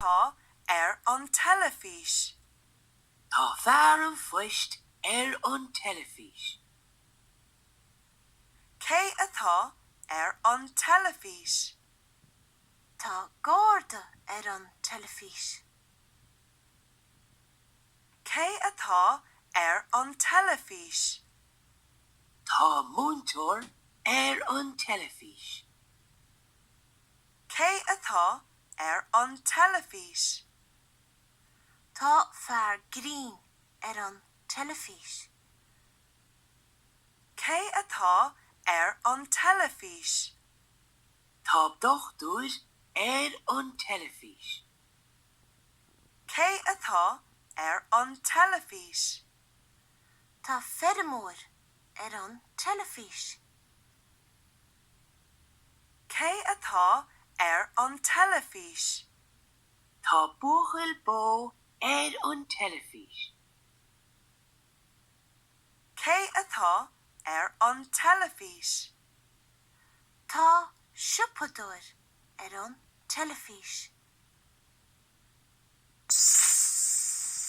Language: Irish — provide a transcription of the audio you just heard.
atá ar an teilifís? Tá fear an phoist ar an teilifís. Cé atá ar an teilifís? Tá garda ar an teilifís. Cé atá ar an teilifís? Tá múinteoir ar an teilifís. Cé atá ar an teilifís? Tá fear grinn ar an teilifís. Cé atá ar an teilifís? Tá dochtúir ar an teilifís. Cé atá ar an teilifís? Tá feirmeoir ar an teilifís. Cé atá ar an teilifís? Tá buachaill bó ar an teilifís. Cé atá ar an teilifís? Tá siopadóir ar an teilifís.